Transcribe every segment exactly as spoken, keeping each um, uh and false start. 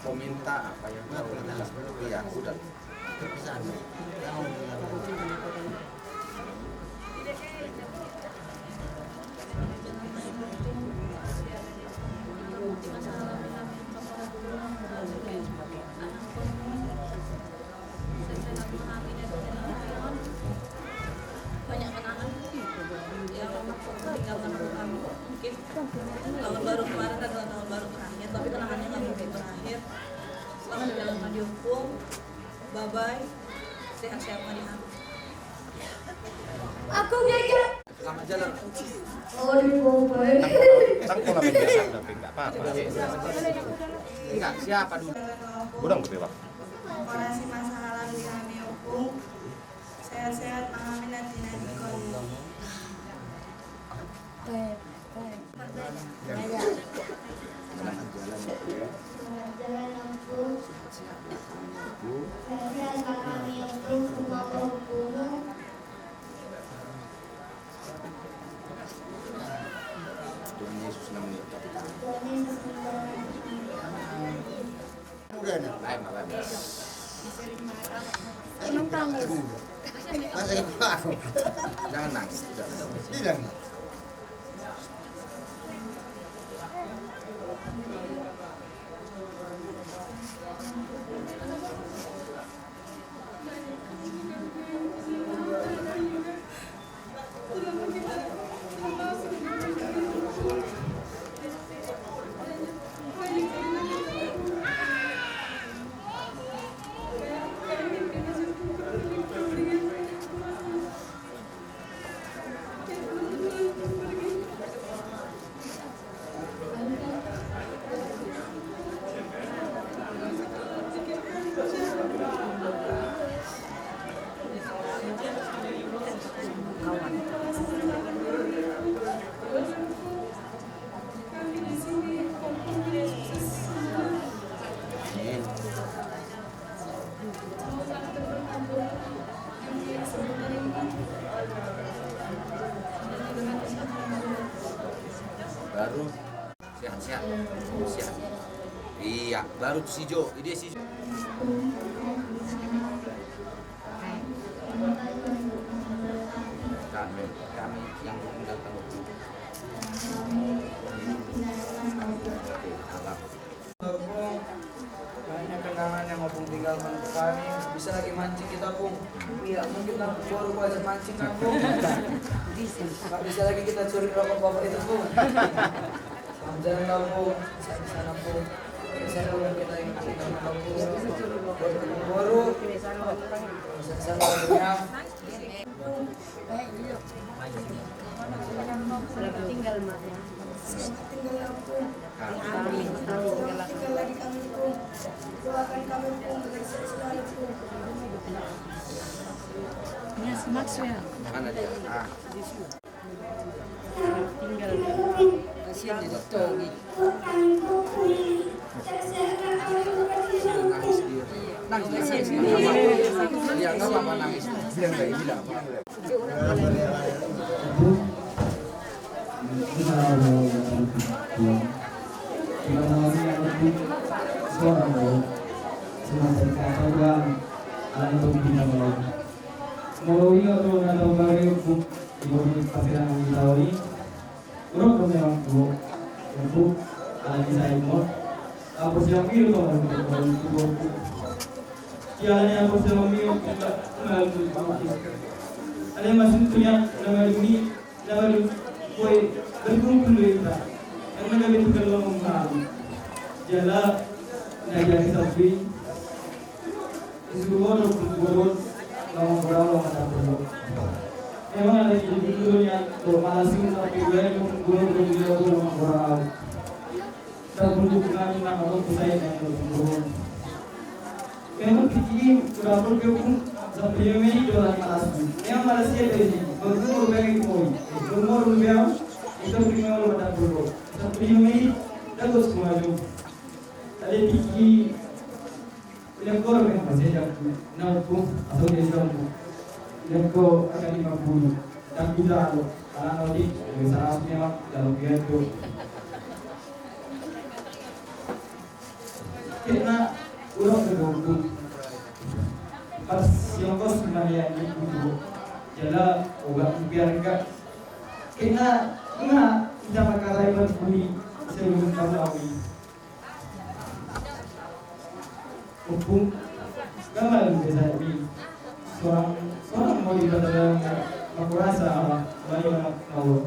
Minta apa yang kau minta. Iya, udah. Banyak kenangan yang tinggalkan kami. Mungkin tahun baru kemarin adalah tahun baru terakhir, tapi kenangannya nggak mungkin berakhir. Selamat jalan, Madiopung. Bye bye. Sehat-sehat, Madiopung. Aku ngejek. Selamat jalan. Oh, di bawah. Nang pola biasa, tapi nggak apa-apa. Enggak, siapa dulu? Kurang berarti, Pak. Mengurangi masalah di kami, Opung. Sehat-sehat, Mang Amin, nanti nanti kau. Selamat jalan, Opung. Sehat-sehat, Mang Amin, Opung. Sehat-sehat, Mang Amin, Opung. Rumah Opung. Tuhan Yesus namanya. Tuhan Yesus namanya. Udah, nah. Baik, Bapak. Senang kamu. Masa itu aku. Jangan nangis, udah. Tidak. Baru sehat-sehat. Sehat. Iya, baru tu si Jo. Ide si Jo. Kami, kami yang meninggalkan waktu. Oke, abang. Opung, banyak kenangan yang Opung tinggalkan ke kami. Bisa lagi mancing kita, Pung. Iya, mungkin nanti baru gua ajak mancing, Pung. Nggak bisa lagi kita curi rokok bapak itu, Pung. Selamat jalan, Pung. Bisa di sana, Pung. Bisa dulu kita yang tinggalkan, Pung. Buat Opung baru. Bisa di sana, Pung, ya. Selamat tinggal, Mak, ya. Selamat tinggal, Opung. Amin. Selamat tinggal lagi kami, Pung. Doakan kami, Pung, agar sehat selalu, Pung. Ya, semaksud ya. Mana dia? Ah. Selamat tinggal. Kasihan dia, Togi. Nangis dia. Nangis dia. Iya, nggak apa-apa nangis. Dia nggak gila. Molo ia do na tau baru, Opung, di bawah pasangan di tau i. Urut kami orang tua, untuk anak kita imut. Apa siang itu orang tua, orang tua. Tiada apa siang itu kita mengalami. Ada masih punya nama demi nama demi. Kue berkumpul kita. Karena kami itu kalau mengalami. Jala, na jadi sapi. Disuruh orang berkumpul, lawan orang, lawan orang. Memang ada di dunia, kalau malas itu tapi gue berkumpul, berkumpul, lawan orang. Tabutuh nami na adong tu sai na dohot. Memang tingki i, sudah pun kepung sampai lima menit do na malas. Memang malas ia tadi. Baru umur banyak koi. Umur lebih awal. Kita punya orang tak perlu. Sampai lima menit. Dah bos kemaju. Tadi tingki. Ina goro be, masih ada. Nampung atau dia nampung. Ina ko akan lima puluh. Dan kita alo, anak adik, dari sana asli mak, dalam piatu. Kena ulang ke gogo. Pas yang kos mana yang di gogo. Jala obat biar enggak. Kena enggak kita makarai berbunyi sebelum kamu awin. Ompung, gamal be sahat i. Sorang, sorang ma di batalan, mangkurasa, ala, ala i ma na olo.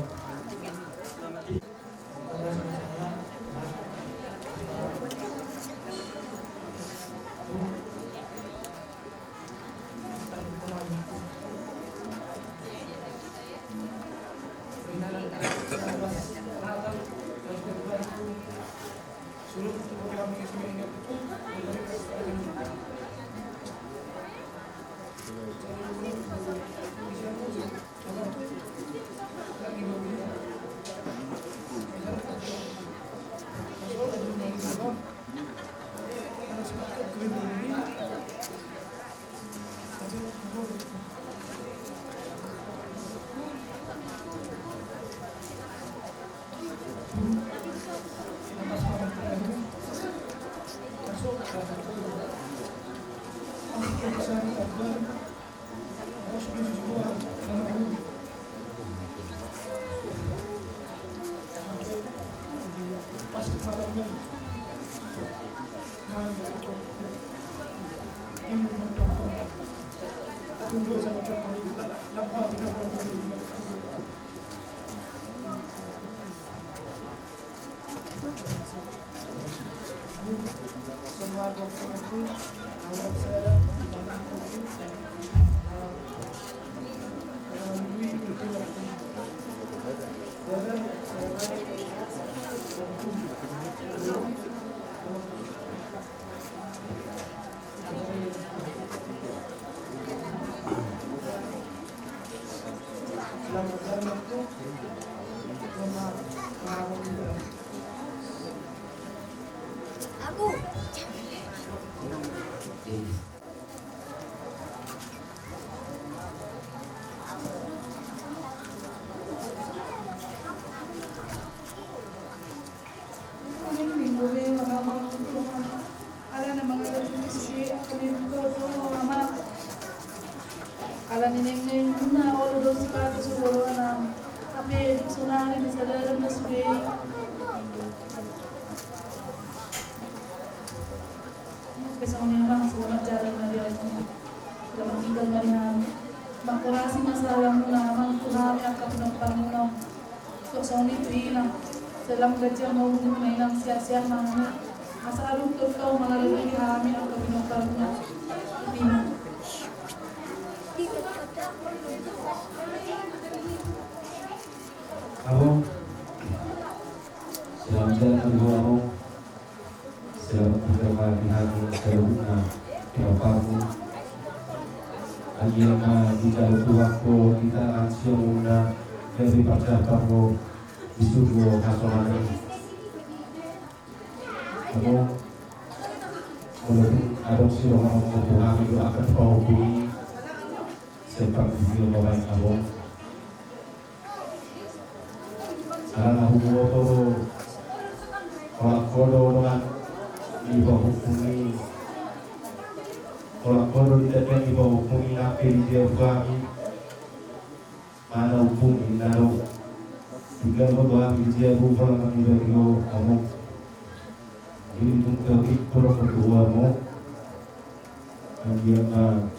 Alana mangalap ni sude angka na i, buka dohot ama. Alani nengneng na olo do sipata so borona. Hape dung sonari disadaran ma sude. Pe songon i amang, selamat jalan ma di hamu. Selamat tinggal ma di hamu. Mangkorasi ma salamuna amang tu hami angka pinomparmuna. Tok songon i tu inang. Sai lam ganjang ma umurmuna inang, sehat-sehat ma hamu. Asa adong tong tau mangalului hami angka pinomparmuna. Inang. Amang. Selamat jalan ma di hamu amang. Selamat tinggal ma di hami saluhutna pinomparmu. Anggiat ma dijalo Tuhan ho di tangan siamunna, gabe parjambar ho di surgo hasonangan. Amang, molo tung adong sidohononmu tu hami dohot angka na pahompung i, sai pangguhi ma baen amang. Alana huboto do, holan ho do dongan ni pahompung i. Holan ho do di tenda ni pahompung i, nang pe di jabu hami. Mana ompung i na do. Tinggal ma ho hami di jabu, holan hami bagi ho amang. Jadi tung togik turun berdoa amang. Anggiat ma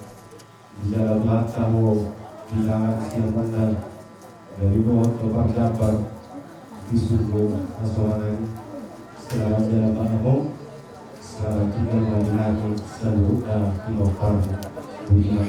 dijalo Tuhanta ho di tangan siamunna, gabe diboan ho parjambar di surgo hasonangan. Selamat jalan ma amang. Selamat tinggal ma di hami saluhutna pinomparmu. Budi ma.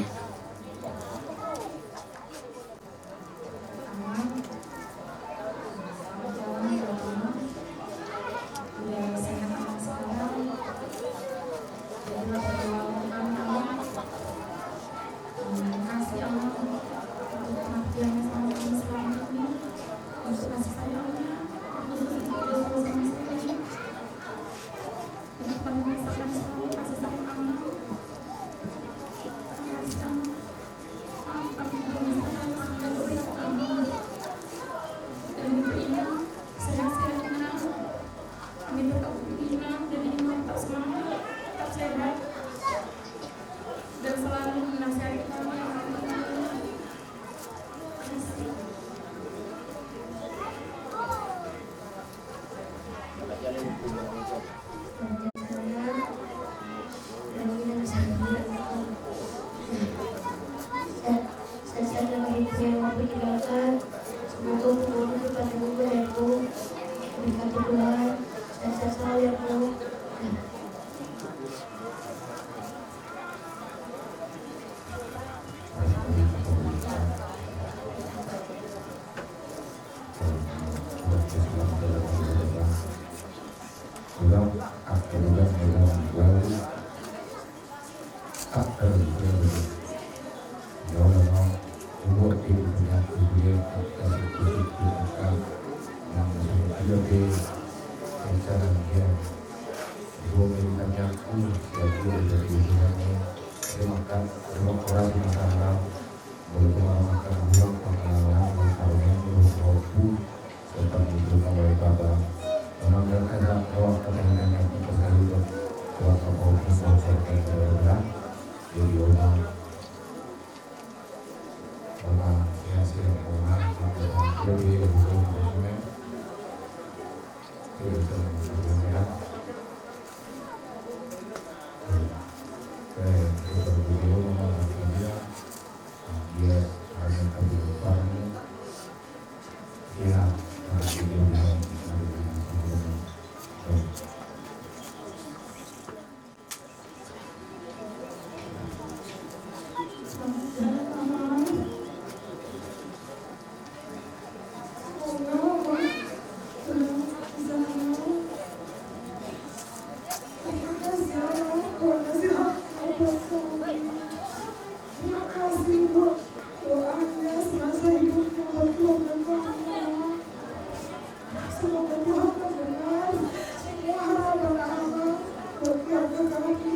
Semoga Tuhan mendengar semua harapan Abang buat keluarga kami.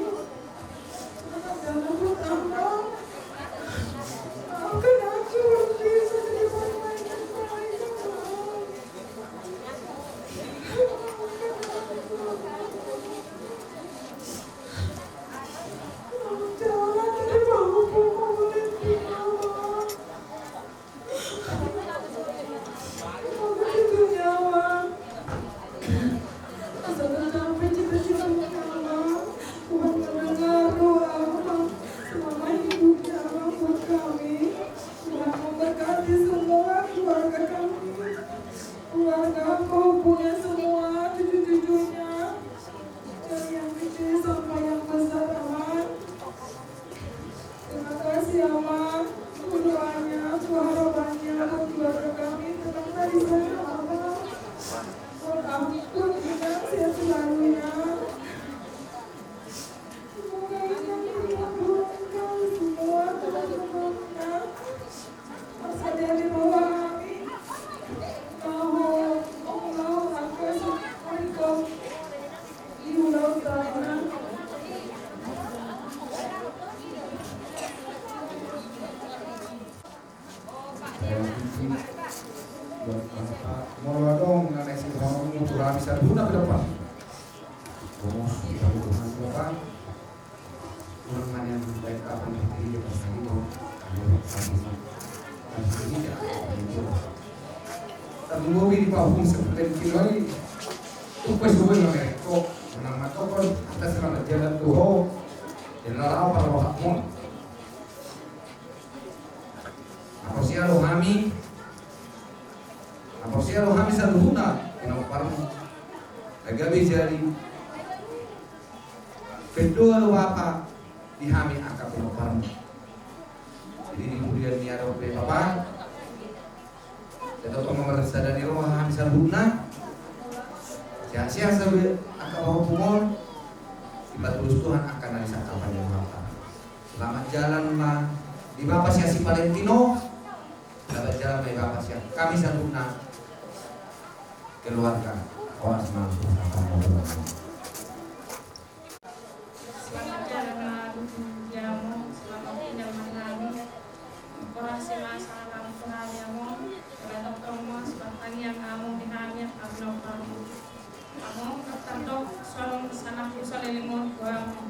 Jangan lupa Abang. Maafkan aku, Bang, bisa jadi permainan mereka, Bang. Maafkan aku. Jangan ada mau pukul, Bang. Tuhan memberkati semua keluarga kami, keluarga Ambo Punya semua cucu-cucunya, dari yang kecil sampai yang besar, Aman. Terima kasih, Ama, untuk doanya, untuk harapannya buat keluarga kami. Tetaplah di sana, Ama. Buat Ampun, Inang, sehat selalu, Inang. Semoga Inang terkabulkan semua doa-doanya. Masa dari roha kami. Mau, mau, mau, angka semua. Molo adong na naeng sihomong tu hami saluhutna pe dapat. Molo adong na naeng sihomong tu hami dapat. Ulang ma nian baen kapan di dia pas lagi mau. Tapi mau di pahung seperti kilo ini. Tuh pas gue nggak kok menang mantap kan. Kita selamat jalan tuh ho. Jalan apa lo hakmu? Naporsea do hami, naporsea do hami saluhutna pinomparmu. Gabe jadi pendoa do Bapa di hami angka pinomparmu. Jadi di huria ni adong pe Bapa, tetap mamarsada ni roha hami saluhutna. Sehat-sehat saluhut angka pahompu on. Dipatulus Tuhan angka na disangkapan ni Bapa. Selamat jalan ma di Bapa sian si Valentino. Selamat jalan ma di Bapa sian hami saluhutna keluarga. Horas ma. Selamat jalan ma di hamu, selamat tinggal ma di hami. Horas ma salam tu hami, Among. Tongtong ma surat tangiang, Among, di hami, hami nongkrong. Among, tardok songon sanak tu salelengon tu Among.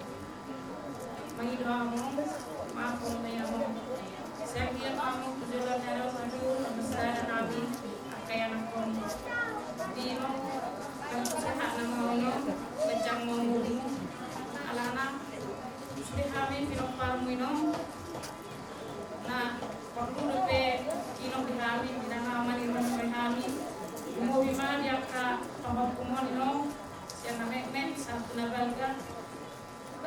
Mangido Among, maaf Among, Among. Sai anggiat Among tu joloan ni ari on, Among, marsada hami angka ianakhon. Di Among, gantung sehat nama Among, ganjang ma umurmu. Alana sude hami pinomparmu i, Among. Na porlu dope inom di hami, di na maniruan roha hami. Lumobi ma di angka pahompu on, Among, sian na metmet sahat tu na balga.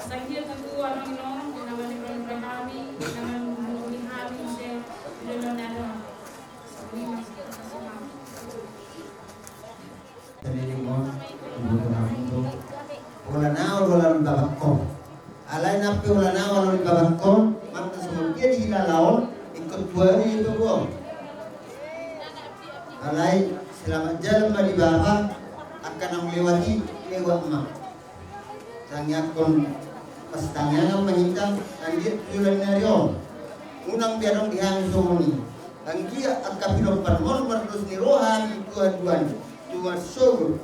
Asa anggiat tutu, Among, Among, di na maniruan roha hami, di na manungkun hami muse di joloan ni ari on. Songon i ma, makasih, Among. Jadi, Among, ibu tu hamu tu. Holan ahu, holan babangku. Alai nang pe holan ahu, holan babangku, mangkasomok dia di hilala on, ingkon tuari itu, Among. Alai selamat jalan ma di Bapa, angka naung lewat i, lewat ma. Tangiangkon Marsitangiangan ma hita anggiat tu joloan ni ari on. Unang be adong di hami songon i. Anggiat angka pinompar on mardos ni roha hami tu haduan, tu marsogot.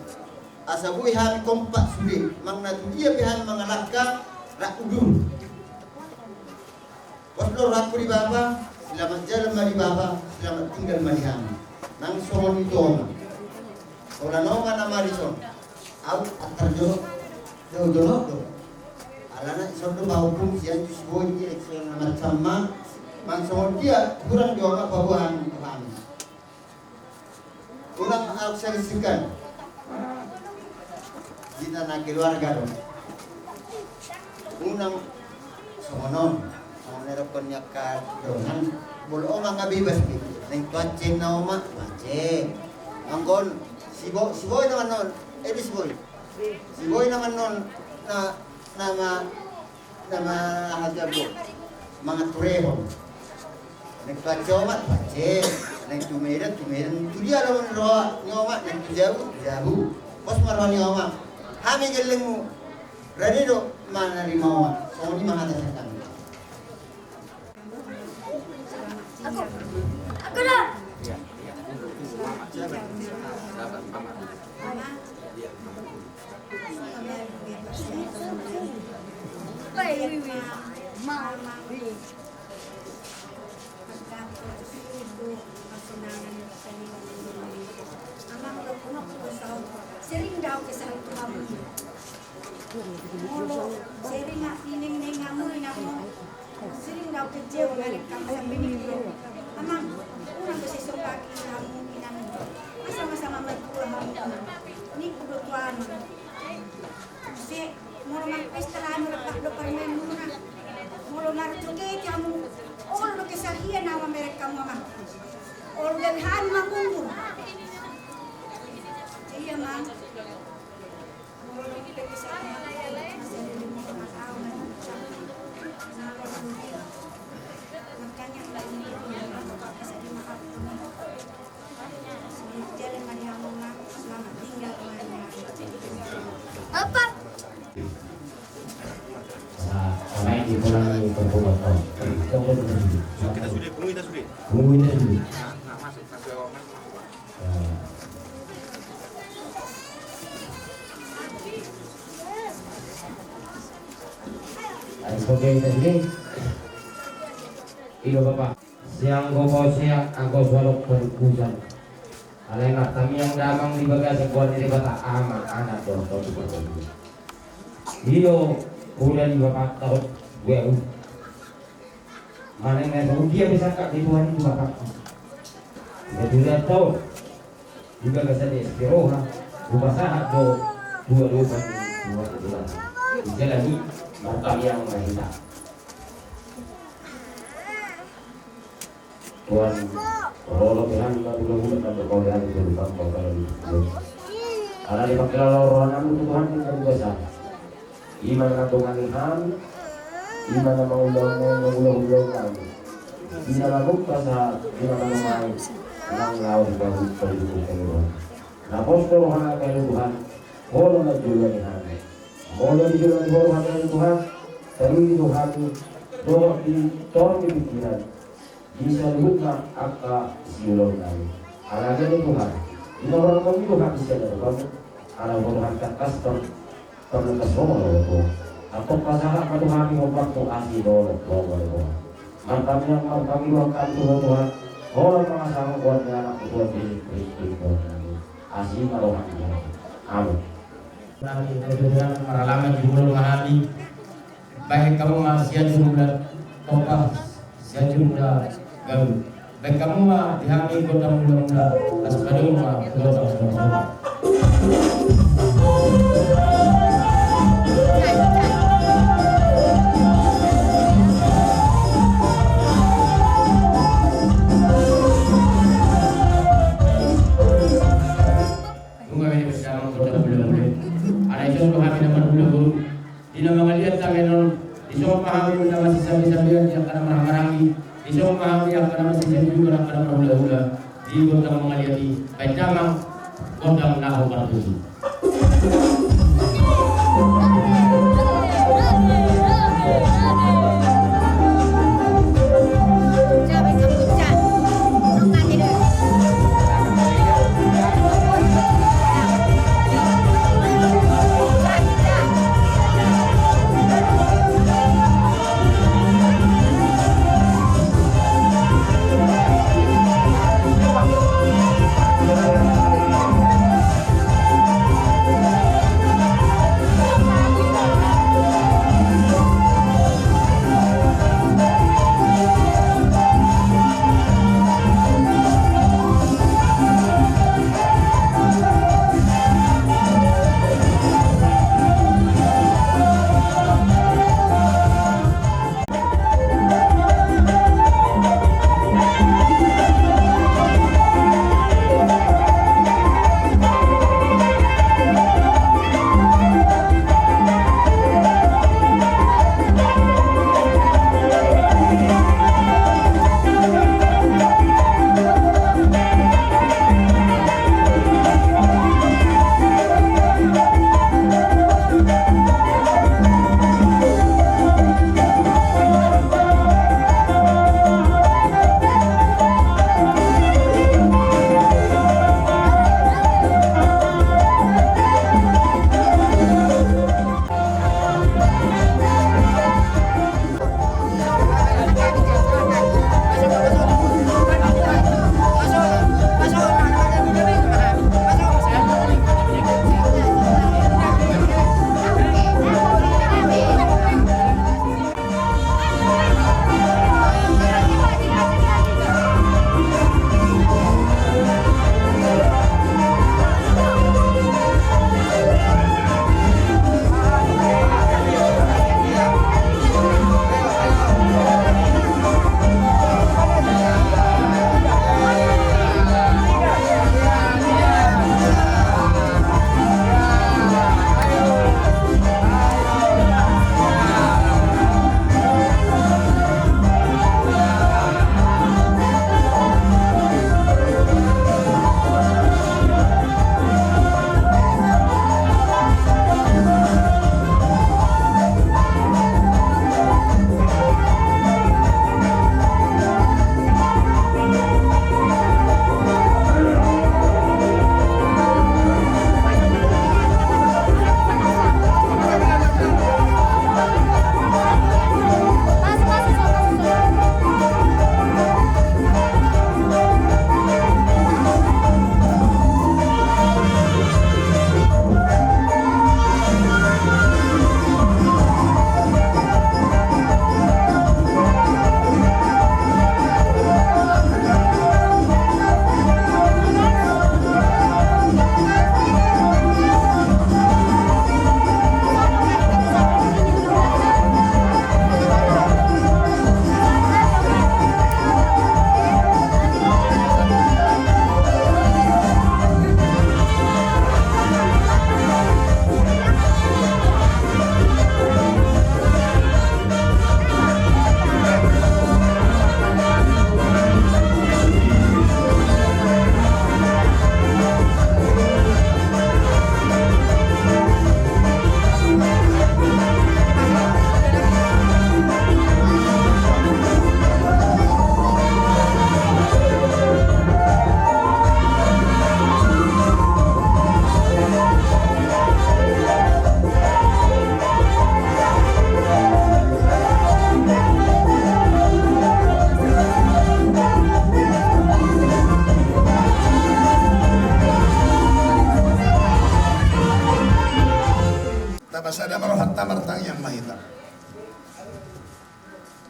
Asa boi hami kompak sude, manang na tu dia pe hami mangalangka, rap udur. Pos do rohangku di Bapa, selamat jalan ma di Bapa, selamat tinggal ma di hami. Nang songon i tu Oma. Holan Oma na marison. Au antar jolo, jolo jolo do. Alana ison do pahukum sian tu si Boi, ison na marcamma. Nang songon dia hurang di Oma paboa hami tu hami. Unang auk sangsikan. Hita na keluarga do. Unang songon on. Songon na dokkon ni angka dongan. Molo Oma nga bebas be. Naeng tu Aceh na Oma, tu Aceh. Anggo on si Bo, si Boi na manon. Eh, di si Boi. Si Boi na manon na, na ma Na ma aha jabo mangaturehon. Naeng tu Aceh Oma, tu Aceh. Naeng tu Medan, tu Medan. Tu dia do ni roha ni Oma, naeng tu jabu, tu jabu. Pos ma roha ni Oma. Hami gellengmu. Rade do manarima Oma. Songon i ma hata sian hami. Aku, aku dah. Sering do au kesal tu hamu. Molo sering ninangnang hamu, inang, sering do au kecewa, mari kam sampe ni. Amang, unang be sai sombaki hamu, inang. Masa-masa mamertua hamu. Ningku do tu amang. Molo marpesta hami, lepak do parumaenmuna. Molo marjoget hamu, olo do kesal hian au mamereng hamu, amang. Olo do hami mangunggur. Iya, amang. Molo do hupekesal hamu, jadi molo au na. Apa? Sa-, selain di pulang di perbuatan. Kita sudah, kita sudah. Kita sudah. Oke, kita sudah. Ido, Bapak. Sianggo poseak anggo so adong parungkusan. Alai martamiang damang di bagasan goar ni Debata, Ama, Anak dohot Tondi Parbadia. Ido, uda di bapakta on, gue u. Manang na songon dia pe sangkap ni Tuhan i tu bapakta. Ido tu dia tau. Di bagasan ni roha, hupasahat do tu adopan ni Tuhan. Di jala ni martamiang ma hita. Tuhan, rolo pe hami mangula-ngula, na berkau hami berutang kau kalau di. Ala dipangkilala rohanami tu Tuhan di bagasan. Ima na dongani hami, ima na mangula-ngula hami. Ima na bukta sa, ima na mamai, nang laho di bahu, bahu, bahu, bahu. Na pos do rohana gabe Tuhan, molo na joloan ni hami. Molo di joloan ni roha gabe Tuhan, taruli do hami, dohot di tor ni pikiran. Di saluhutna angka siulaon nami. Ala gabe Tuhan, di na hurang mangidok hami sian adopanmu, ala huboto hami tangkas tor-, tornekas ro ma tu ho. Antong pasahat ma tu hami hombar tu asi dolok lomo ni roha. Martamiang marpangidoan hami tu ho Tuhan, holan mangasahon goar ni Anakmu Tuhan Jesus Kristus Tuhan nami. Asi ma roham di hami. Amin. Nami, Tuhan, marhalangan jumolo ma hami. Bahen hamu ma sian jumolo Topas, sian jumolo Galuh. Bahen hamu ma di hami gondang mula-mula, las padung ma gondang mula-mula. Nunga mene bersama gondang mula-mula. Ala ison do hami na marmula-mula. Di na mangaliat tangan on, dison ma hami na masisambi-sambian di angka na marhahamaranggi, dison ma hami angka na masisambi-sambian angka na marhula-hula, di gondang mangaliat i, bahen damang, gondang na hombar tusi.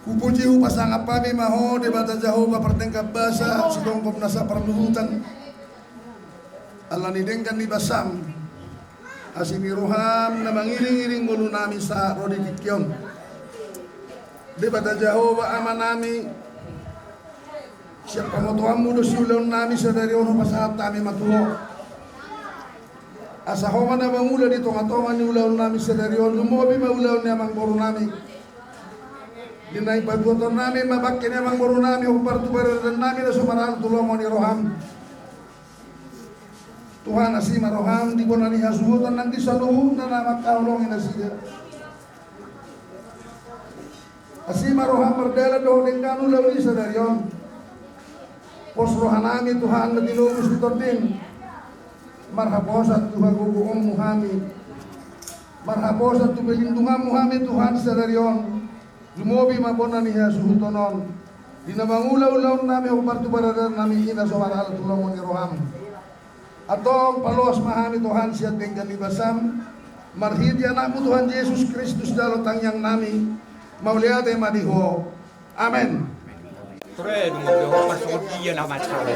Hupuji hupasangap hami ma Ho Debata Jahowa pardenggan basa, sigomgom nasa parluhutan. Ala ni denggan ni basam, asi ni roham na mangiringiring ngolunami sahat ro di tingki on. Debata Jahowa Amanami, sian pamotoanmu do siulaonnami sadari on hupasahat hami ma tu Ho. Asa Ho ma na mangula di tongatonga ni ulaonnami sadari on, lumobi ma ulaon ni amangborunami. Di na patuatonnami ma bangke ni amangborunami, hombar tu paradannami na so maralo tu lomo ni roham. Tuhan, asi ma roham di bona ni hasuhuton nang di saluhutna na mangkaholongi nasida. Asi ma roham mardalan dohot denggan ulaon i sadari on. Pos rohanami Tuhan na tinobus di tondim. Marhaposan tu hagogoonmu hami. Marhaposan tu pelindunganmu hami Tuhan sadari on. Lumobi ma bona ni hasuhuton on. Di na mangula ulaonnami hombar tu paradannami i na so maralo tu lomo ni roham. Antong paloas ma hami Tuhan sian denggan ni basam. Marhite Anakmu Tuhan Jesus Kristus jalo tangiangnami. Mauliate ma di Ho. Amen. Ture, dung mangge ho pasongon dia na mansai.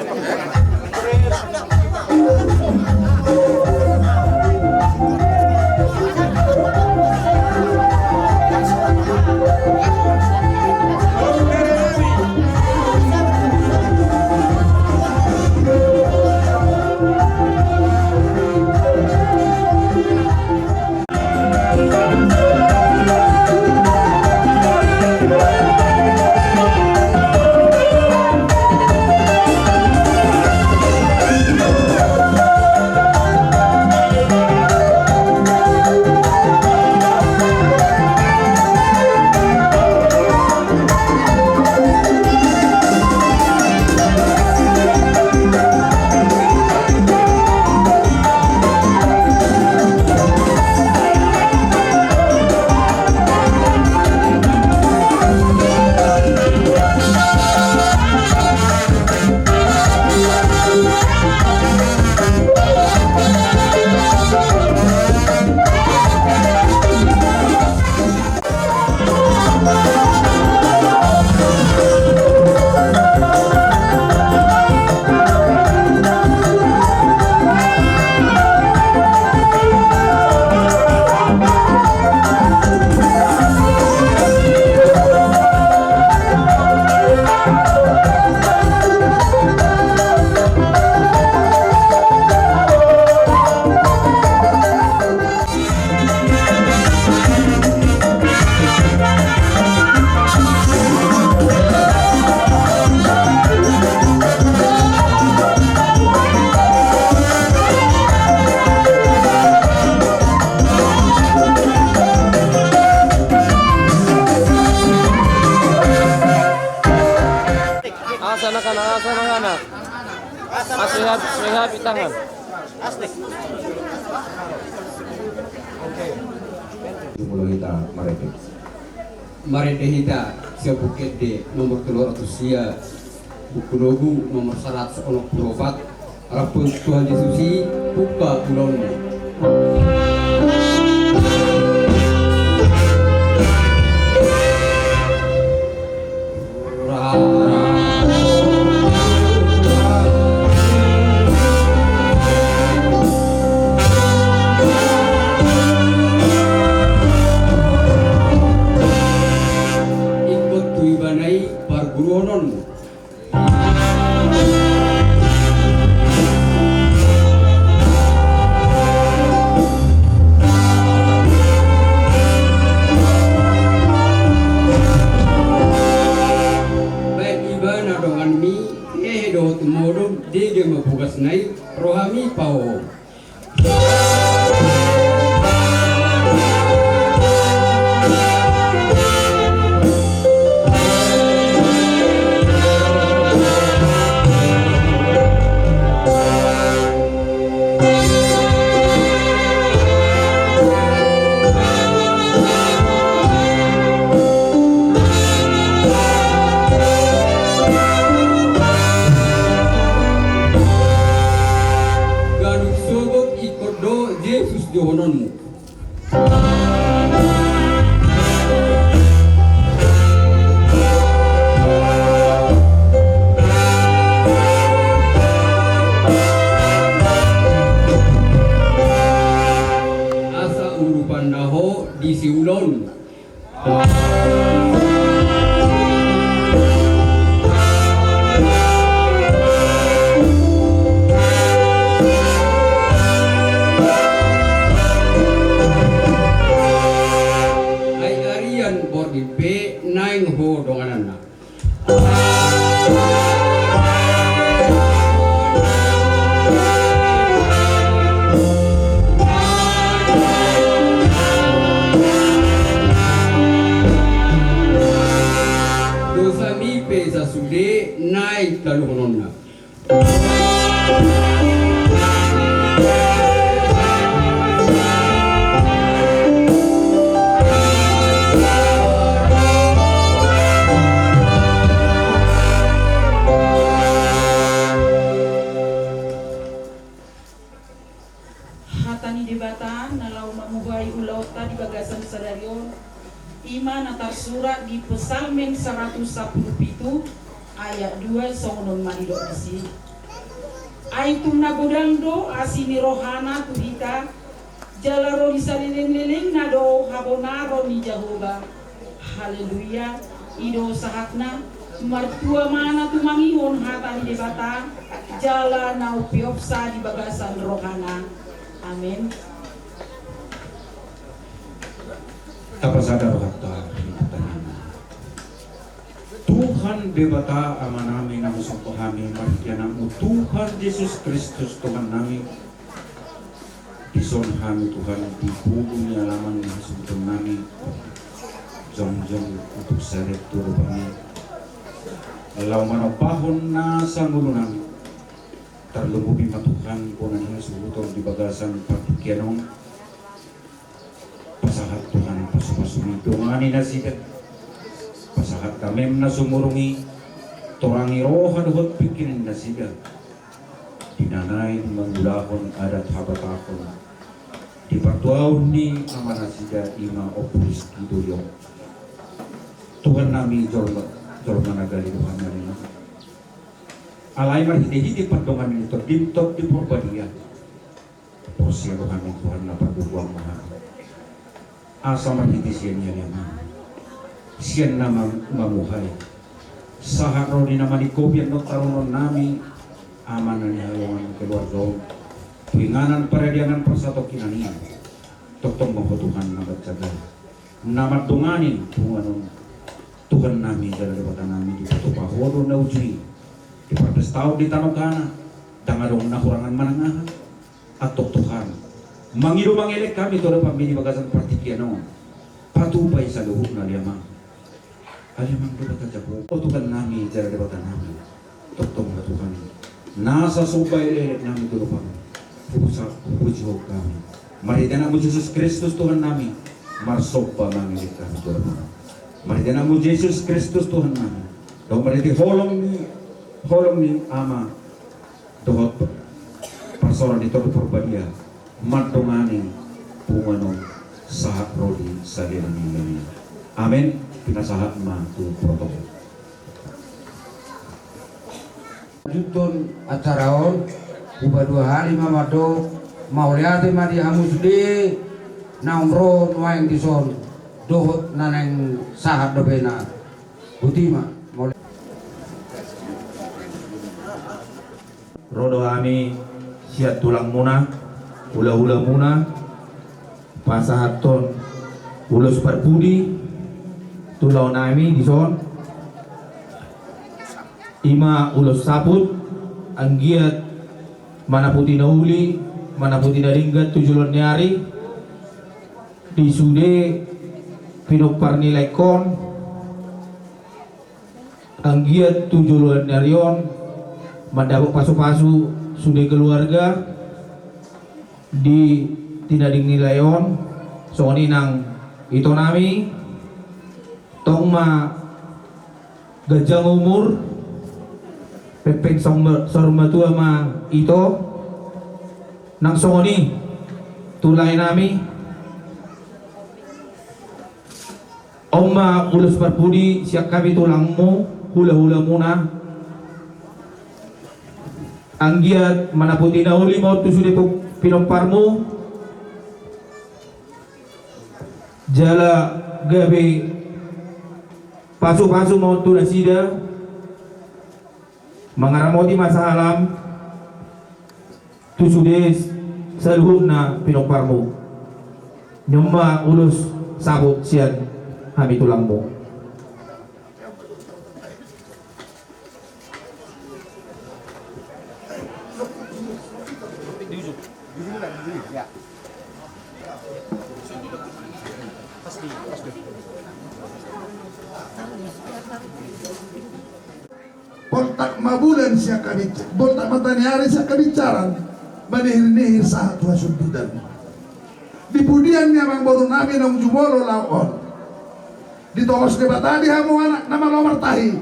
Asa nakanak, asa nakanak. Asa sehat, sehat di tangan. Jumolo hita marende. Marende hita sian Buku Ende nomor tolu ratus sia, Buku Togu nomor saratus onom pulu opat. Raphon Tuhan Jesus i, pumpa ulaonmu. Ingkon tu ibana i parguruhononmu. Baen ibana donganmi, hehe dohot modom, dege ma bogasna i, rohami pahohom. Ganup sogot ingkon do Jesus dohononmu. Borngin pe naeng ho dongananna. Dosami pe sasude naeng taluhononna. Hata ni Debata na laho mamuhai ulaonta di bagasan sadari on, i ma na tarsurat di Psalmen saratus sampulu pitu ayat dua songon on ma didok disi. Ai tung na godang do asi ni rohana tu hita, jala ro di saleleng-lelengna do habonaron ni Jahowa. Haleluya. I do sahatna, martua ma na tumangihon hata ni Debata, jala na umpeopsa di bagasan rohana. Amen. Tapasada rohanta. Tuhan Debata Amanami na husomba hami marhite Anakmu Tuhan Jesus Kristus Tuhannami. Dison hami Tuhan di pudi ni alaman na hasuhutonnami, jongjong utuk sada tu rupani, laho manombahon nasa ngolunami. Tarlumobi ma Tuhan bona ni hasuhuton di bagasan partingkian on. Pasahat Tuhan pasu-pasumi, dongani nasida. Pasahat damem na sumurung i, torangi roha dohot pingkirin nasida di na naeng mangulahon adat habatahon di partuaon ni amanasida i ma Ompu Rizky Durion. Tuhannami jolma, jolma na gale Tuhannami. Alai marhite-hite pardonganan ni Tondim, Tondi Porbadia, porsea do hami Tuhan na pargogoan ma hami. Asa marhite sian i, Amang, sian na ma-, mamuhai, sahat ro di na maningkopi annon tarunon nami, amana ni haholongan keluarga on, tu inganan paradianan parsatongkinan i, tongtong ma Ho Tuhan na manjaga, na mandongani punguan on. Tuhannami jala Debatanami, dipatupa Ho do na uju i di parpestaon di tano Kana, ndang adong na hurangan manang aha. Antong Tuhan, mangido mangelek hami tu adopanMi di bagasan partingkian on. Patupa i saluhutna ale Amang. Ale Amang Debata Jahowa, o Tuhannami jala Debatanami, tongtong ma Tuhan, nasa somba elek-eleknami tu adopanMi. Husa-, hujou hami. Marhite Anakmu Jesus Kristus Tuhannami, marsomba mangelek hami tu adopanMi. Marhite Anakmu Jesus Kristus Tuhannami, dohot marhite holong ni, holong ni Ama, dohot parsaoran ni Tondi Porbadia, mandongani punguan on sahat ro di saleleng ni lelengna. Amen. Pinasahat ma tu protokol. Lanjuthon acara on, hupaduahali ma mandok, mauliate ma di hamu sude naung ro nuaeng dison, dohot na naeng sahat dope na. Boti ma, mauliate. Ro do hami sian tulangmuna, hula-hulamuna, pasahathon ulos parpudi tu laonami dison, i ma ulos saput, anggiat manaputi na uli, manaputi na denggan tu joloan ni ari, di sude pinompar ni laengkon, anggiat tu joloan ni ari on mandapot pasu-pasu sude keluarga di tinading ni lae on, songon i nang itonami, tong ma ganjang umur, pengpeng saur ma-, saur matua ma ito, nang songon i tu laenami. On ma ulos parpudi sian hami tulangmu, hula-hulamuna. Anggiat manaputi na uli ma on tu sude po-, pinomparmu. Jala gabe pasu-pasu ma on tu nasida. Mangaramoti ma sahalam tu sude saluhutna pinomparmu. On ma ulos saput sian Hami tulangmu. Boltak ma bulan sian habinca-, boltak ma tani ari sian habincaran, manihir-nihir sahat tu hasundutan. Di pudian ni amangboru nami naung jumolo laho on. Ditongos Debata di hamu anak na malo martahi,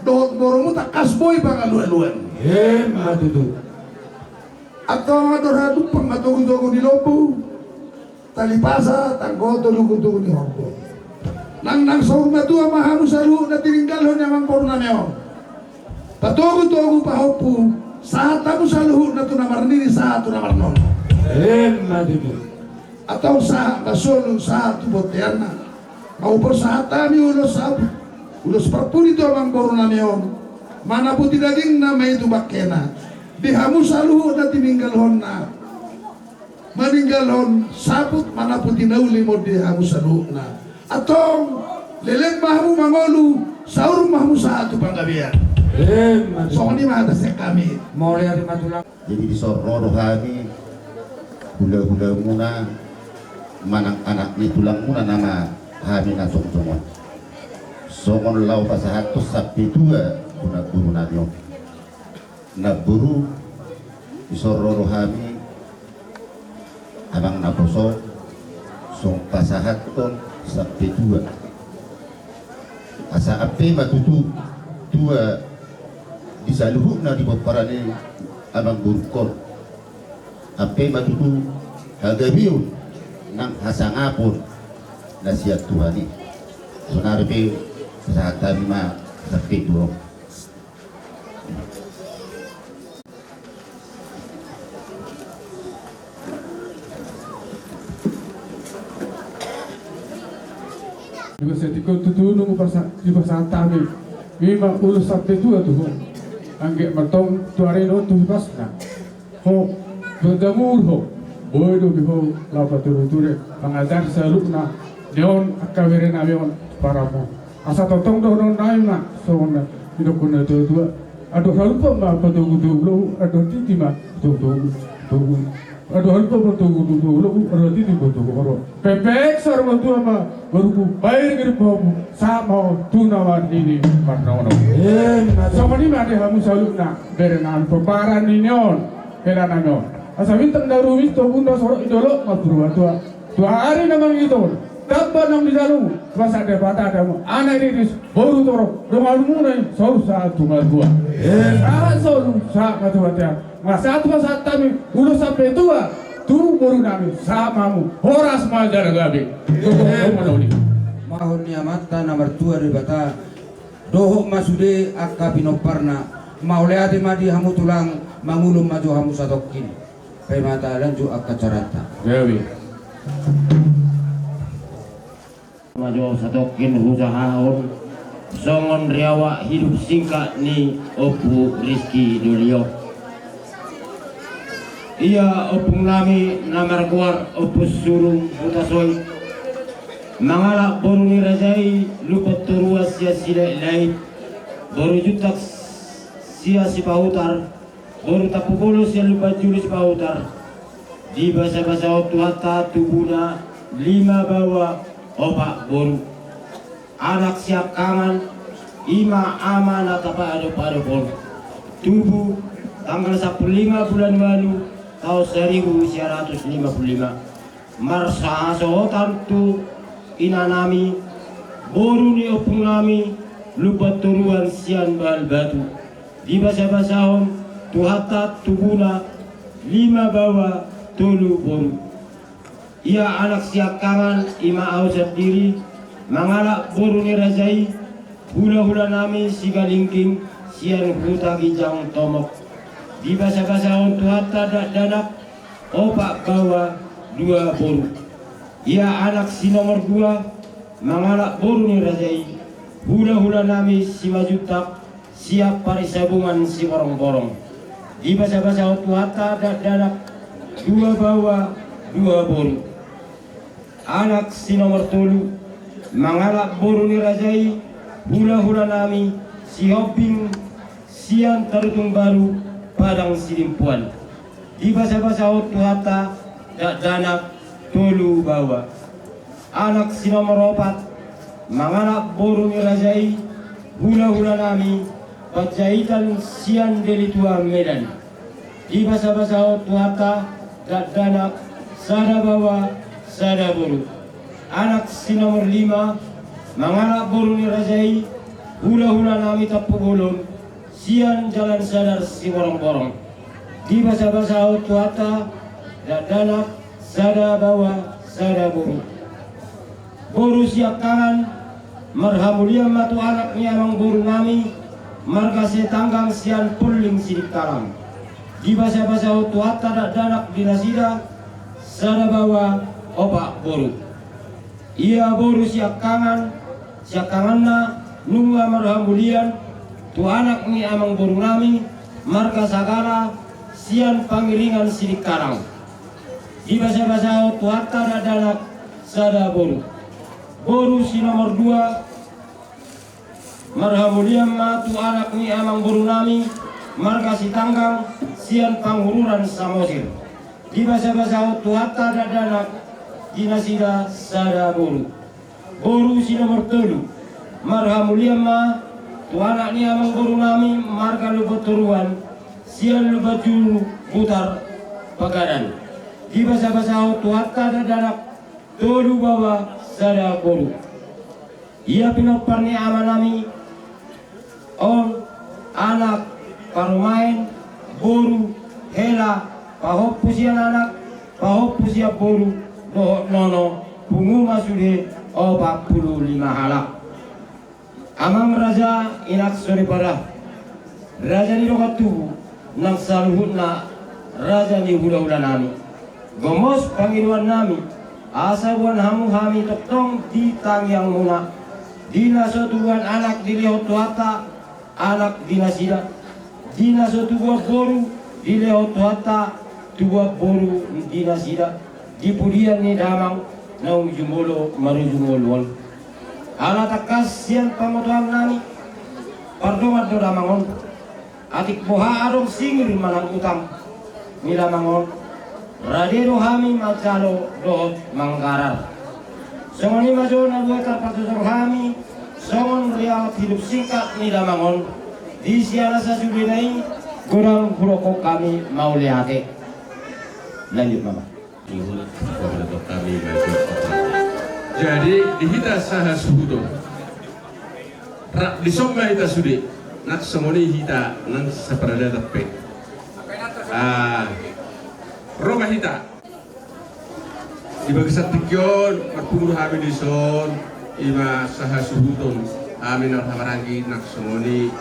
dohot borumu tangkas boi pangalualuan. Emma tutu. Antong andor hadumpang ma togutogu ni lombu, tali pasa tanggo togutogu ni horbo. Nang, nang saur matua ma hamu saluhutna tininggalhon ni amangboru nami on. Patogutogu pahompu, sahat hamu saluhutna tu na marnini sahat tu na marnono. Emma tutu. Antong sahat ma solu sahat tu bonteanna. Mauhupon sahat hami ulos saput, ulos parpudi tu amangboru nami on, manaputi dagingna, maitu bangkena. Di hamu saluhutna tininggalhonna, maninggalhon saput manaputi na uli ma on di hamu saluhutna. Antong leleng ma hamu mangolu, saur ma hamu sahat tu panggabean. Emma tutu. Songon i ma hata sian hami. Mauliate ma tulang. Jadi dison ro do hami, hulahulamuna, manang anak ni tulangmuna nama hami na jongjong on. Songon laho pasahathon sampe tua tu namboru nami on. Namboru, dison ro do hami, amang naposo, songon pasahathon sampe tua. Asa ampe ma tutu tua di saluhutna di pomparan ni amangborungkon. Ampe ma tutu hagabeon nang hasangapon na sian Tuhan i. Sonari pe pasahat hami ma sampe tua. Dipasahat tutu nunga pasa-, dipasahat hami. Ima ulos sampe tua tutu. Anggiat ma antong tu ari on tu hipasna. Ho, tu jamur ho. Boi do be ho laho patureture. Pangajari saluhutna. Ni on angka bere nami on. Paramo. Asa tongtong dohonon nami ma, songon na nidokkon na tua-tua. Andor halumpang ma patogutogu lobu, andor titi ma patogutogu. Andor halumpang ma patogutogu lobu, andor titi ma patogutogu horbo. Pepek saur matua ma, boruku, bahen giri pahompu, sahat ma ho tu na marnini marnono. Emma tutu. Songon i ma di hamu saluhutna, bere nami pomparan ni on, hela nami on. Asa bintang na rumiris tu ombun, na sorop di dolok ma Purbatua. Tu ari na mangihut on, tamba naung dijalo, pasahat Debata di hamu anak riris, boru torop, donganmuna i saur sahat tu matua. Emma. Sahat solu, sahat matua tea. Nga sahat ma sahat hami, ulos sampe tua, tu boru nami, sahat ma hamu, horas ma jala gabe. Emma. Mauliate ma tulang. Amanta na martua Debata, dohot ma sude angka pinomparna, mauliate ma di hamu tulang, mangulon ma jo hamu satongkin. Paima hita lanjut angka acaranta. Gabe. Ma jo satongkin hujahahon songon riwayat hidup singkat ni Ompu Rizky Dulio. Ia ompung nami na margoar Ompu Surung Hutasoit, mangalap boru ni raja i Lumban Toruan sian Silahilahi, boru Juntak sian Sipahutar, boru Tampubolon sian Lumban Julu Sipahutar. Dibasabasahon Tuhanta tubuna lima baoa opat boru. Anak siangkangan, ima ama na tapaadop-adop on. Tubu tanggal sampulu lima bulan ualu taon saribu sia ratus lima pulu lima. Marsahasohotan tu inanami, boru ni ompung nami, Lumban Toruan sian Bahal Batu. Dibasabasahon Tuhanta tubuna lima baoa tolu boru. Ia anak siangkangan, ima ahu sandiri, mangalap boru ni raja i, hulahulanami Sigalingging sian Huta Ginjang Tomok. Dibasabasahon Tuhanta dakdanak, opat baoa dua boru. Ia anak si nomor dua, mangalap boru ni raja i, hulahulanami Simanjuntak sian Parisabungan Siborongborong. Dibasabasahon Tuhanta dakdanak, dua baoa dua boru. Anak si nomor tolu, Mangalap boru ni raja i, hulahulanami Sihombing sian Tarutung Baru, Padang Sidimpuan. Dibasabasahon Tuhanta dakdanak tolu baoa. Anak si nomor opat, mangalap boru ni raja i, hulahulanami Panjaitan sian Deli Tua, Medan. Dibasabasahon Tuhanta dakdanak sada baoa sada boru. Anak si nomor lima, mangalap boru ni raja i, hulahulanami Tampubolon sian Jalan Sadar Siborongborong. Dibasabasahon Tuhanta dakdanak sada baoa sada boru. Boru siangkangan, marhamulian ma tu anak ni amangborunami marga Sitanggang sian Polling Sidikalang. Dibasabasahon Tuhanta dakdanak di nasida sada baoa opat boru. Ia boru siangkangan, siangkanganna nunga marhamulian tu anak ni amangborunami marga Sagala sian Pangiringan Sidikalang. Dibasabasahon Tuhanta dakdanak sada boru. Boru si nomor dua, marhamulian ma tu anak ni amangborunami marga Sitanggang sian Pangururan Samosir. Dibasabasahon Tuhanta dakdanak di nasida sada boru. Boru si nomor tolu, marhamulian ma tu anak ni amangborunami marga Lumbantoruan sian Lumbanjulu Butar, Pagadan. Dibasabasahon Tuhanta dakdanak tolu baoa sada boru. Ia pinompar ni amanami on, anak, parumaen, boru, hela, pahompu sian anak, pahompu sian boru, dohot nono, pungu ma sude opat pulu lima halak. Amang raja, inang soripada, raja ni dongan tubu, nang saluhutna raja ni hulahulanami. Gomos pangidoannami, asa boan hamu hami tongtong di tangiangmuna. Di na so tubuan anak dilehon Tuhanta anak di nasida, di na so tubuan boru dilehon Tuhanta tubuan boru di nasida, di pudian ni damang naung jumolo marujung ngolu on. Ala tangkas sian pamotoannami, pardongan do damang on. Atik boha adong singir manang utang ni damang on, rade do hami manjalo dohot manggarar. Songon i ma jo na boi tarpatutur hami songon riwayat hidup singkat ni damang on. Di siala sasudena i, godang hudokhon hami mauliate. Lanjut, Mama. Jadi, di hita sahasuhuton, rap dison ma hita sude, nang songon i hita nang saparadatan pe. Ah, ro ma hita. Di bagasan tingki on, marpungu do hami dison, i ma sahasuhuton, hami na marhahamaranggi, nang songon i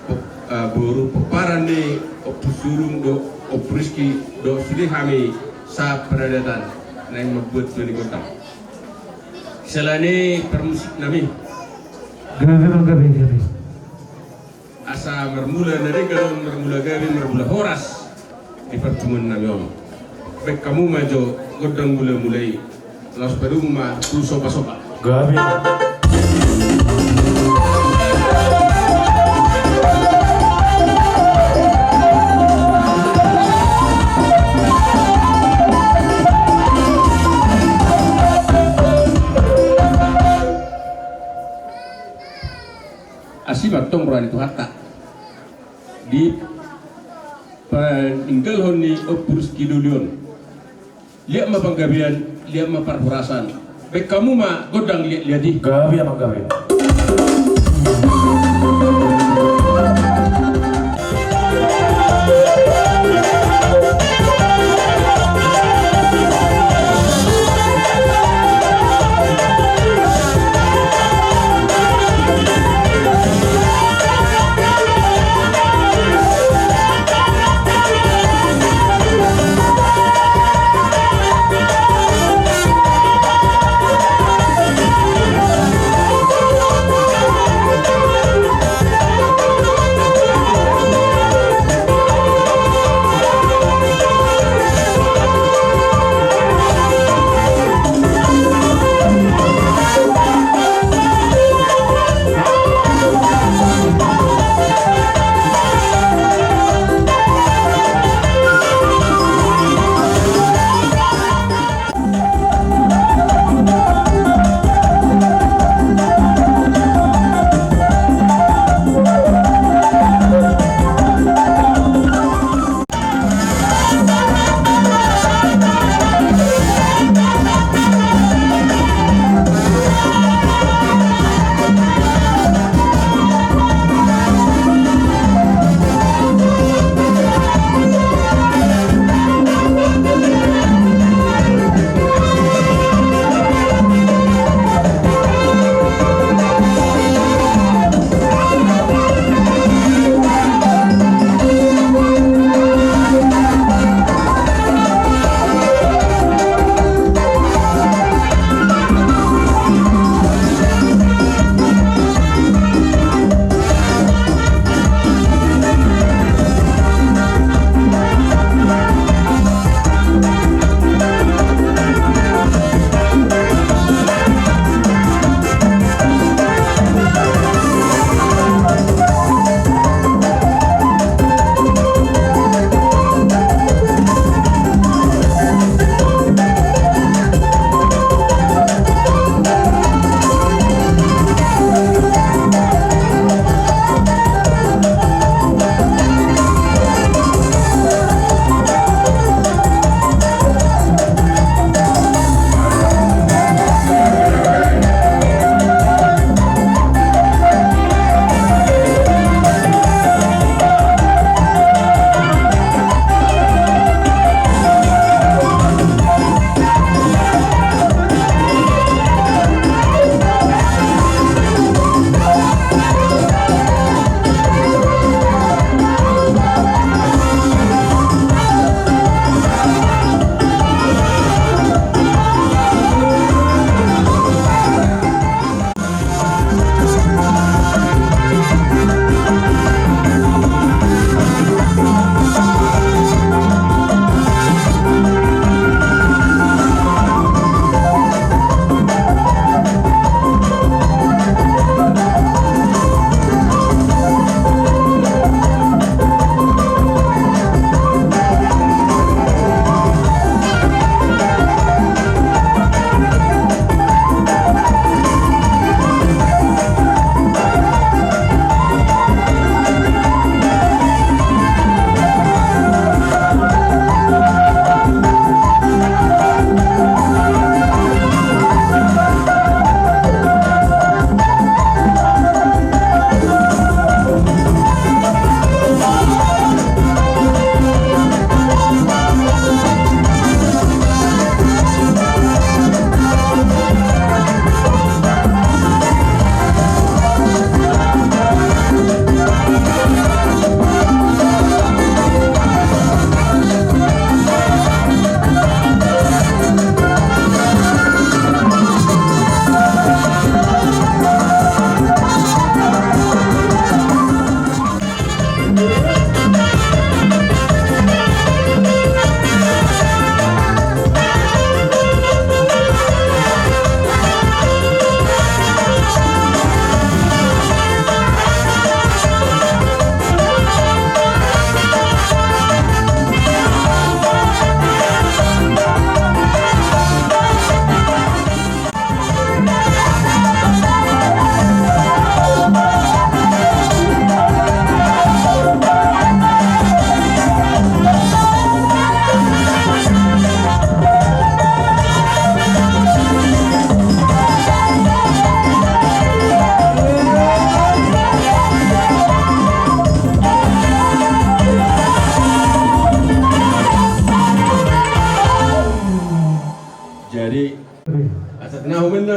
Pop-, eh, boru pomparan ni Ompu Sulung dohot Ompu Rizky dohot sude hami saparadatan naeng mambuat dua ni gondang. Siala ni parmusiknami. Gabe ma, gabe, gabe. Asa marmula na denggan on, marmula gabe, marmula horas di parpunguannami on. Baen hamu ma jo gondang mulamula i. Laos padomu ma tu sopasopa. Gabe. Asi ma antong roha ni Tuhanta. Di paninggalhon ni Ompu Rizky doli on. Liat ma panggabean, liat ma parhorasan. Baen hamu ma gondang liatliat i. Gabe ma, gabe.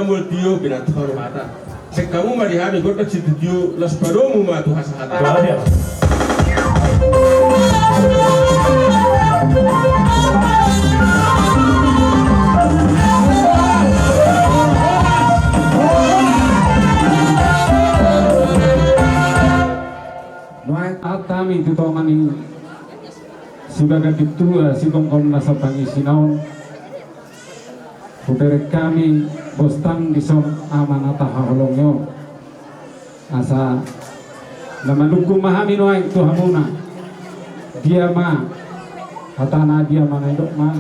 Multio pinatuhor mata. Sengkamu ma di hami gondang situtio, las padomu ma tu hasahatan. Nuaeng hami tu tonga ni sibaga pintua sigomgom na sapangisina on. Hubereng hami bostang dison ama na tahaholongi on. Asa na manungkun ma hami nuaeng tu hamuna. Dia ma hatana, dia ma na nidokna,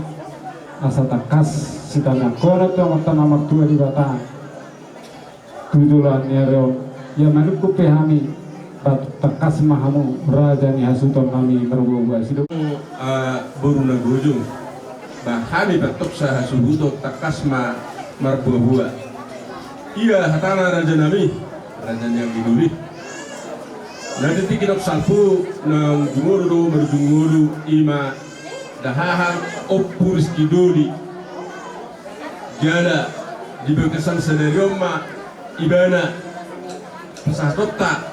asa tangkas sitangianghonon tu Amanta na martua Debata tu joloan ni ari on. Ia manungkun pe hami, ba tangkas ma hamu raja ni hasuhuton nami marbuabua sidok. Ah, boru na gojong. Ba hami ba toksa hasuhuton tangkas ma marbuabua. Ia hatana raja nami, raja ni anggi doli. Na di tingki na salpu, na jumolo do marujung ngolu, ima dahahan Ompu Rizky Doli. Jala di bagasan sadari on ma ibana pasahatonta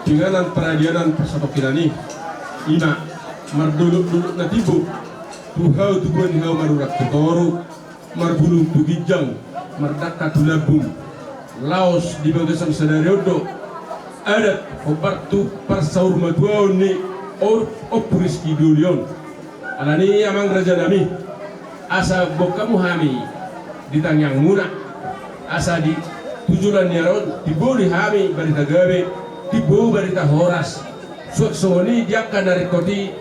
tu inganan paradianan parsatongkinan i, ima mardolokdolok na timbo tu hau, tubuan ni hau marurat tu toru, marbulung tu ginjang, mardangka tu lambung. Laos di bagasan sadari on do adat hombar tu parsaurmatuaon ni Ompu Rizky Doli on. Alani i amang raja nami, asa boan hamu hami di tangiangmuna, asa di tu joloan ni ari on timbo di hami barita gabe, timbo barita horas. Suang songon i di angka na ringkot i,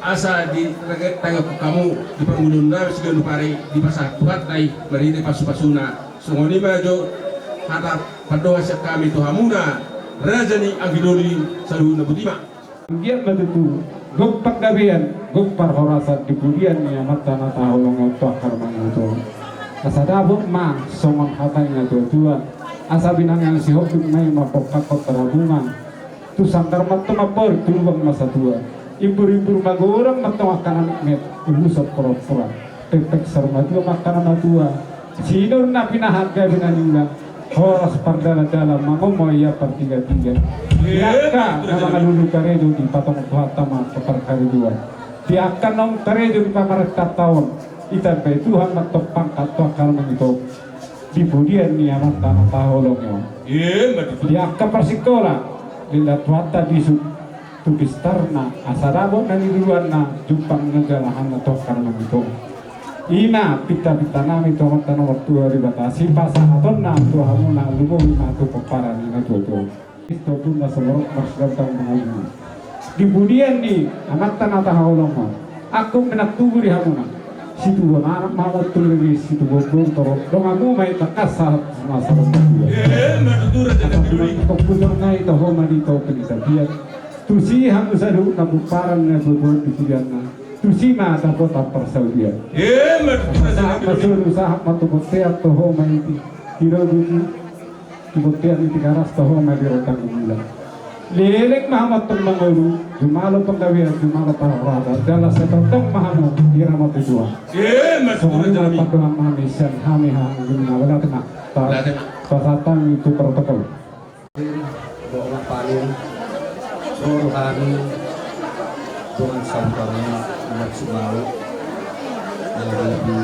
asa di tangiangkon hamu di pangulun nami siganup ari dipasahat Tuhanta i marhite pasupasuna. Songon i ma jo hata pandohan sian hami tu hamuna raja ni anggi doli saluhutna. Botima. Anggiat ma tutu gok panggabean, gok parhorasan di pudian ni Amanta na tahaholongi on tu angka na mangihuthon. Asa dapot ma songon hata ni natuatua, asa binanga ni sihok ma i ma pongkak tarabungan. Tu sanggar ma antong mamboan, tu lubang ma satua. Imburimbur magodang ma antong angka na metmet, ulos poranporan. Pekpek saur matua ma angka na matua. Sinur na pinahan gabe na niula. Horas pardalandalan mangomo ia partigatiga. Di angka na mangalului karejo dipatongon Tuhanta ma angka parkarejoan. Di angka naung tarejo di pamarentanta on, ditambai Tuhan ma antong pangkat tu angka na mangihuthon. Di pudian ni Amanta na tahaholongi on. Di angka parsikola, leleng Tuhanta bisuk tu pistarna, asa dapot na niluluanna, jumpang na jalahanna tu angka na mangihuthon. Ima pintapinta nami tu Amanta na martua Debata, sipasahatonna tu hamuna, lumobi ma tu pomparan ni natuatua. Isto pun na somorok marsidangdang mangolu. Di pudian ni Amanta na tahaholongi on, angkup ma na tubu di hamuna. Situbuan anak ma hamu tu riris, situbuan boru torop, donganmu ma i tangkas sahat tu masa na tubu. Asa tulang tongtong bujur na i toho ma di toho penitapian. Tusi hamu saluhutna pomparan na boboan di pudianna. Tusi ma dapotan parsaulian. Sahat ma solu, sahat ma tu bontean toho ma i di, di rogo i. Tu bontean ni Tigaras toho ma di rondang ni Mulang. Leleng ma hamu antong mangolu, jumalo panggabean, jumalo parhorasan, jala sai tongtong ma hamu diramoti Tuhan. Songon i ma pandohan nami sian hami haha. Mauliate ma. Pasahat hami tu protokol. Boha ma paling ro hami dongan sahutamuna, anak si Malu, na gabe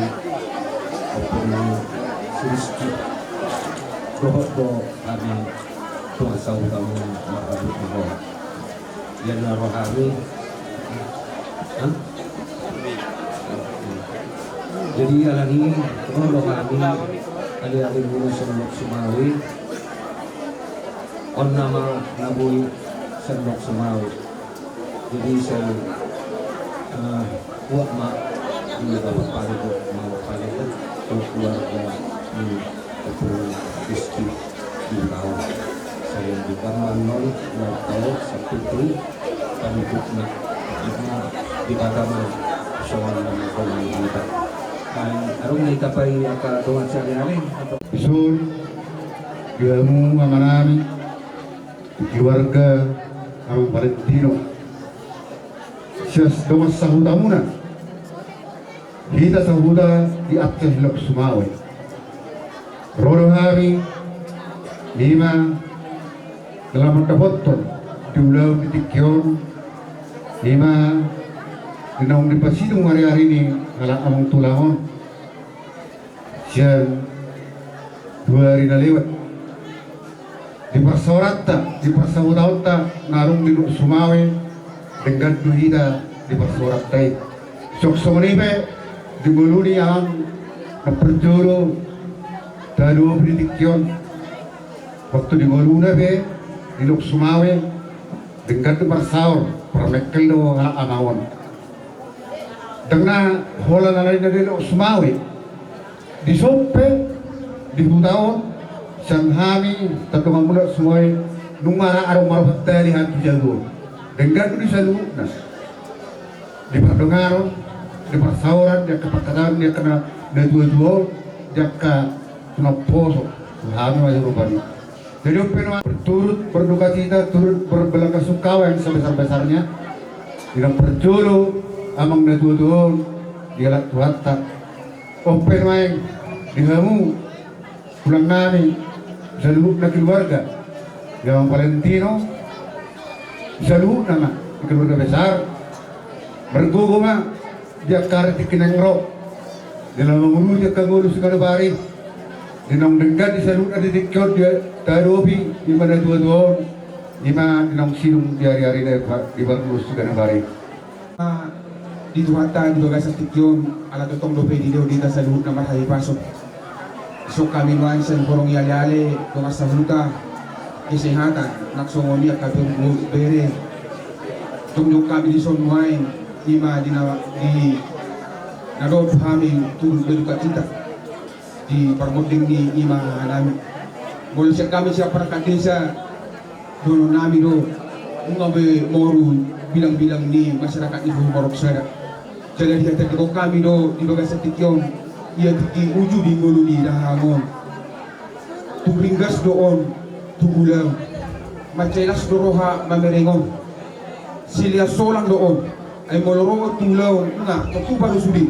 ompung ni si Rizky. Dohot do hami dongan sahutamuna marhabot ma ho. Ia na ro hami. Hah? Jadi alani i ro do hami, alealemuna Sendok Sumawi. On nama na boi Sendok Sumawi. Jadi so, eh, kuat ma di Bapak Parejo, Mama Parejo, so keluarga ni Ompu Rizky di Utaon. Sai di Barman non, Utaon, Saputu, Panutupna. Jadi di Batam soal nama soal kita. Adong na itapai angka dongan sehari-hari atau Isun, di hamu amanami, di keluarga Amang Valentino. Sias dongan sahutamuna. Hita sahuta di Aceh Lok Sumawe. Ro do hami, ima na lam mandapothon di ulaon di tingki on, ima na naung dipasidung ari-ari ni halak amang tulang on sian dua ari na lewat. Di parsaoranta, di parsahutaonta na adong di Dolok Sumawe, denggan do hita di parsaoranta i. Songon i pe di ngolu ni amang na parjolo tahadopi di tingki on. Waktu di ngoluna pe di Dolok Sumawe, denggan do parsaor, parmengkel do halak amang on. Ndang na holan alai na di Dolok Sumawe, dison pe di huta on, sian hami tardongan muna Sumawe, nunga ra adong maropat tali hami tu jabu on. Denggan do di saluhutna, di pardonganon, di parsaoran, di angka pangkataion ni angka na, na tua-tua on, di angka na umposo tu hami ma jolo bani. Jadi on pe nuaeng, turut berduka cita, turut berbelakasungkawa yang sebesar-besarnya. Di na parjolo amang na tua-tua on, di halak Tuhanta. On pe nuaeng di hamu tulang nami, saluhutna keluarga, di amang Valentino, saluhutna ma di keluarga besar. Margogo ma di angka ari tingki na naeng ro, di na manguluti angka ngolu siganup ari, di naung denggan di saluhutna di tingki on di tahadopi ima na tua-tua on, ima di naung sidung di ari-ari na di parngolu siganup ari. Di Tuhanta di bagasan tingki on, ala tongtong dope dilehon hita saluhutna marhahipason. Dison hami nuaeng sian horong ni ale-ale, dongan sahuta, kesehatan, nang songon i angka bere. Jongjong hami dison nuaeng, ima di na, di na dohot hami turut berduka cita di parmonding ni ima hahanami. Molo sian hami sian perangkat desa, dohonon nami do, nunga be moru bilang-bilang ni masyarakat ni Pulau Marok sada. Jala dihatahon hami do di bagasan tingki on, ia tingki uju di ngolu ni dahahang on. Tung ringgas do on tu ulaon, mansai las do roha mamereng on. Silean solang do on. Ai molo ro on tu ulaon, nga tontu baru sude.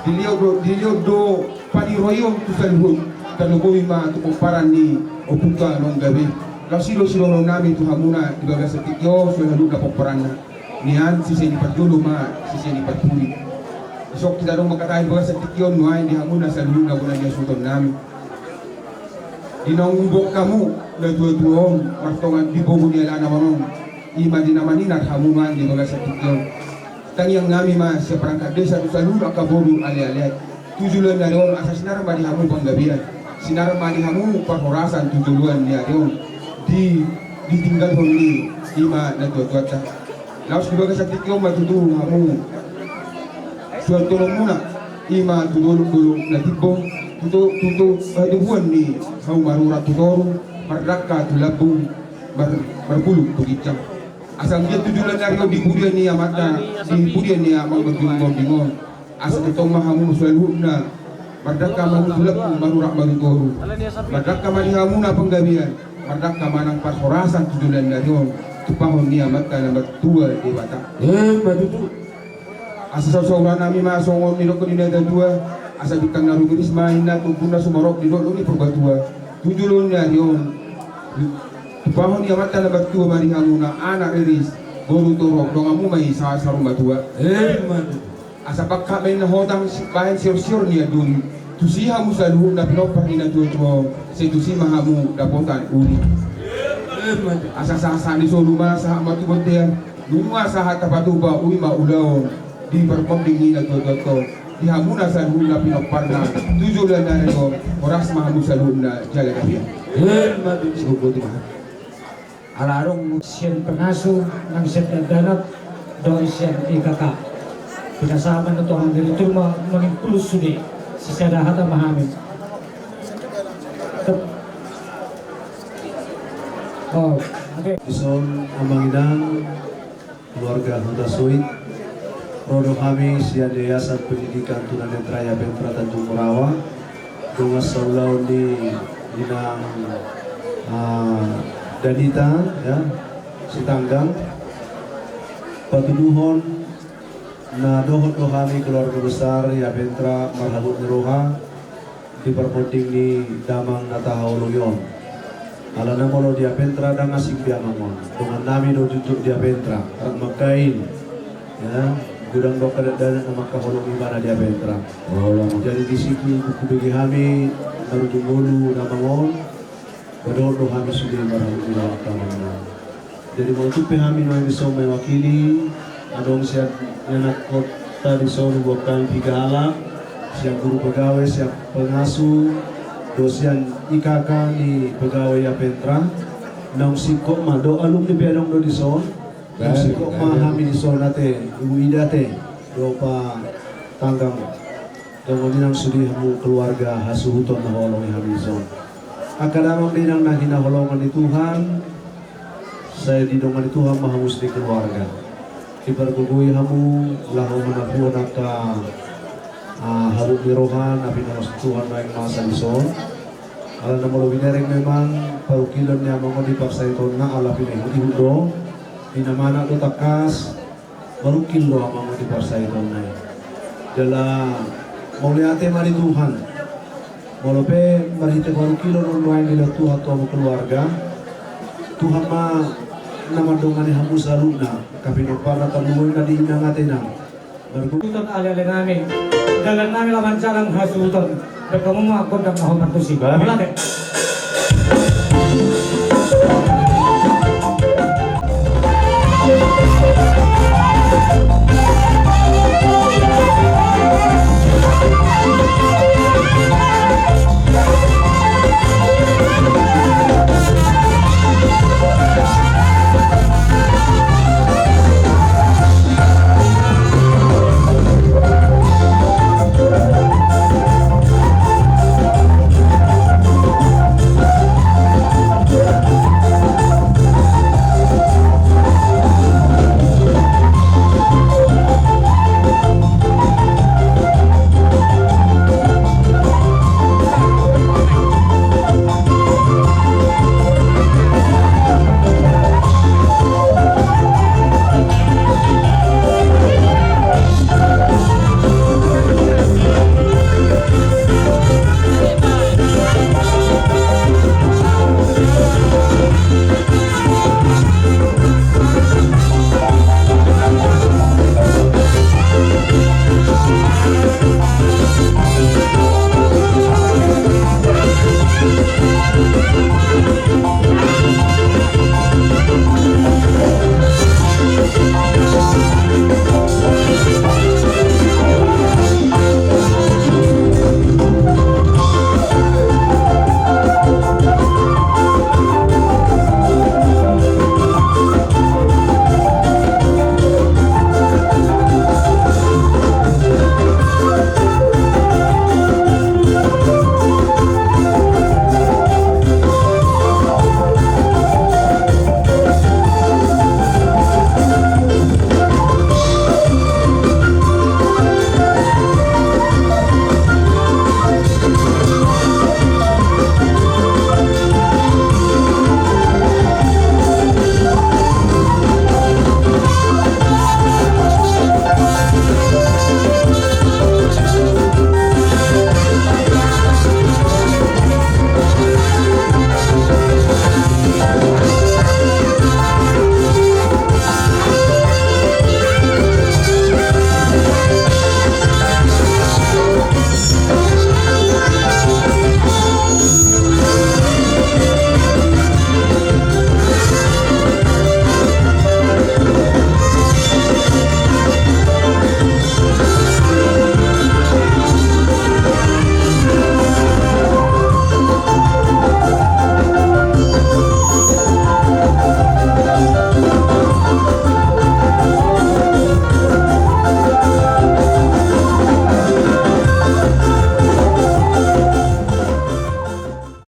Dilehon do, dilehon do paniroion tu saluhut, tarlumobi ma tu pomparan ni ompunta naung gabe. Laos i do sidohonon nami tu hamuna di bagasan tingki on, sude saluhutna pomparanna. Nian sise ni parjolo ma sise ni parpudi. Dison hita adong mangkatai di bagasan tingki on nuaeng di hamuna saluhutna bona ni hasuhuton nami. Di naung boan hamu na tua-tua on martonga di bogu ni alana on, ima di na maninat hamu nuaeng di bagasan tingki on. Tangiang nami ma sian perangkat desa tu saluhut angka boru ale-ale i tu joloan ni ari on, asa sinar ma di hamu panggabean, sinar ma di hamu parhorasan tu joloan ni ari on, di, ditinggalhon ni ima na tua-tuanta. Laos di bagasan tingki on ma tutu hamu suantonon muna, ima tu dolok-dolok na timbo, tu to-, tu to-, eh, hadubuan ni hauma rura tu toru, mardangka tu lambung, mar-, marbulung tu ginjang. Asa anggiat tu joloan ni ari on di pudian ni amanta, di pudian ni amang mambingung-bingung on. Asa tongtong ma hamu saluhutna mardangka ma tu lambung, marurat ma tu toru. Mardangka ma di hamuna panggabean, mardangka ma nang parhorasan tu joloan ni ari on, tumpahon ni amanta na martua Debata. Emma tutu. Asa saur-sauran nami ma songon nidok ni na tua-tua, asa bintang na rumiris ma inna tu ombunna sumorop di dolok ni Purbatua. Tu joloan ni ari on, tumpahon ni amanta na martua ma di hamuna anak riris, boru torop, donganmu ma i sa-, saur matua. Emma tutu. Asa pangkat ma inna hotang si-, bahen sior-sior ni anduri. Tusi hamu saluhutna pinompar ni na tua-tua on, sai tusi ma hamu dapotan uli. Asa sahat-sahat ni solu ma sahat ma tu bontean, nunga sahat tapatupa, ui ma ulaon di parmonding ni na tua-tua on. Di hamuna saluhutna pinomparna tu joloan ni ari on, horas ma hamu saluhutna jala gabe. Sigogoti ma. Ala adong sian pengasuh nang sian dakdanak dohot sian I K K. Pinasahat ma na tu amang direktur ma mangimpul sude. Sisada hata ma hami. Oh, oke. Dison amang inang keluarga Hutasoit. Ro do hami sian Yayasan Pendidikan Tunanetra Yapentra Tanjung Morawa, dongan saulaon ni inang, ah, Danita, ya, Sitanggang. Patuduhon na dohot do hami keluarga besar Yapentra marhabot ni roha di parmonding ni damang na tahaholongi on. Alana molo di Apentra ndang asing be amang on. Dongannami do jujur di Apentra, rap mangkain. Ya, godang do angka dakdanak na mangkaholongi ibana di Apentra. Jadi disi hubege hami marujung ngolu damang on. Ba dohot do hami sude marhamu di laho angka amang on. Jadi molo tung pe hami nuaeng dison mewakili, adong sian ianakhonta dison, huboan hami piga halak, sian guru pegawai, sian pengasuh, dohot sian I K K ni pegawai Apentra. Naung singkop ma, dohot alumni pe adong do dison. Naung singkop ma hami dison ate, huida ate, dohot patanggang. Dongan inang, sude hamu keluarga hasuhuton na huoloi hami dison. Angka damang inang na hinaholongan ni Tuhan, sai didongani Tuhan ma hamu sude keluarga. Dipargogoi hamu laho manapuhon angka, ah, habot ni roha na pinangos Tuhan naeng masa dison. Alana molo binereng memang parungkilon ni amang on di parsahitonna ala pinaihutihut do, pinamanak do tangkas, marungkil do amang on di parsahitonna i. Jala mauliate ma di Tuhan. Molo pe marhite parungkilon on nuaeng dilehon Tuhan tu hamu keluarga, Tuhan ma na mandongani hamu saluhutna. Angka pinomparna tarlumobi ma di inang ate nang. Margu- Hasuhuton aleale nami, dalan nami laho manjalang hasuhuton. Bertemu ma gondang na hombar tusi. Baik. Mauliate.